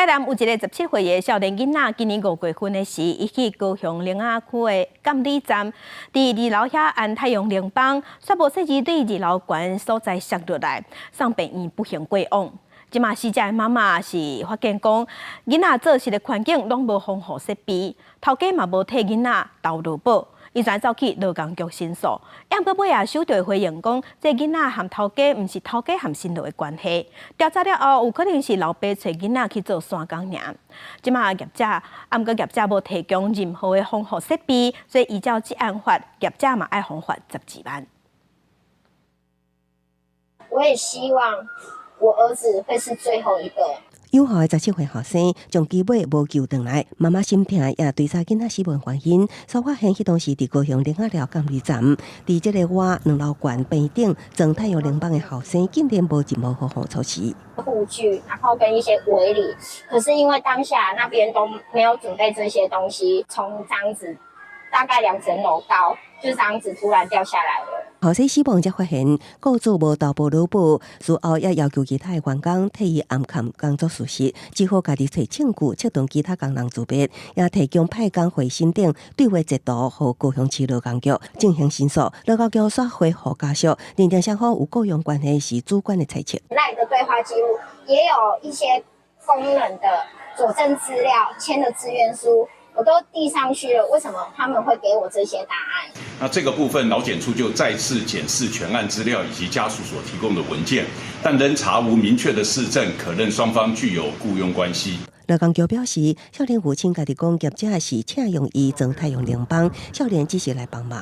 台南有一个17歲的少年囡仔，今年5月份的時，伊去高雄苓仔區的監理站，佇二樓遐按太陽能板，煞無細膩對二樓懸所在摔落來，送病院不幸過往。這馬死者的媽媽是發現講，囡仔做事的環境攏無防護設備，頭家嘛無替囡仔投勞保，伊才走去勞工局申訴。毋過尾仔收著的回應講，這囡仔和頭家毋是頭家和辛勞的關係。調查了後，有可能是老爸揣囡仔去做山工爾。這馬業者，毋過業者無提供任何的防護設備，所以依照職安法，業者嘛愛予罰12萬。我也希望我兒子會是最後一個。養護的17歲後生，將機尾無救轉來，媽媽心疼，也追查囡仔死亡原因。所發現彼當時佇高雄苓仔寮監理站，佇這个倚兩樓懸棚頂裝太陽能板的後生，竟然無任何防護措施。護具，然後跟一些圍籬，可是因為當下那邊都沒有準備這些東西，從這樣子大概2層樓高，就這樣子突然掉下來了。後生死亡才發現，雇主無投保勞保，事後也要求其他的員工替伊掩蓋工作事實，只好家己揣證據，策動其他工人自白，也提供派工回信等對話截圖，予高雄市勞工局進行申訴。勞工局煞回覆家屬，認定雙方有雇傭關係是主觀的猜測。 LINE 的對話記錄也有一些工人的佐證資料，簽的自願書。我都遞上去了，為什麼他們會給我這些答案？那這個部分勞檢處就再次檢視全案資料以及家屬所提供的文件，但仍查無明確的事證，可認雙方具有僱傭關係。勞工局表示，少年父親家己講業者是請用伊裝太陽能板，少年只是來幫忙。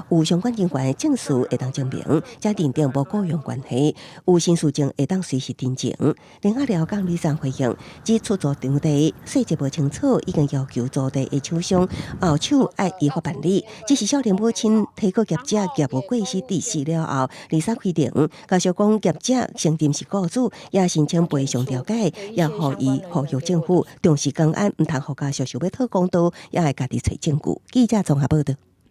有相關人員證詞會當證明，才認定無雇傭關係。有新事證會當隨時訂正。苓仔寮監理站回應，指出租場地細節無清楚，已經要求租地的廠商後手愛依法辦理。只是少年母親提告業者業務過失致死了後，23開庭，家屬講業者承認是雇主，也申請賠償調解，也予伊呼籲政府重視工安，毋通予家屬想欲討公道，也愛家己揣證據。記者綜合報導。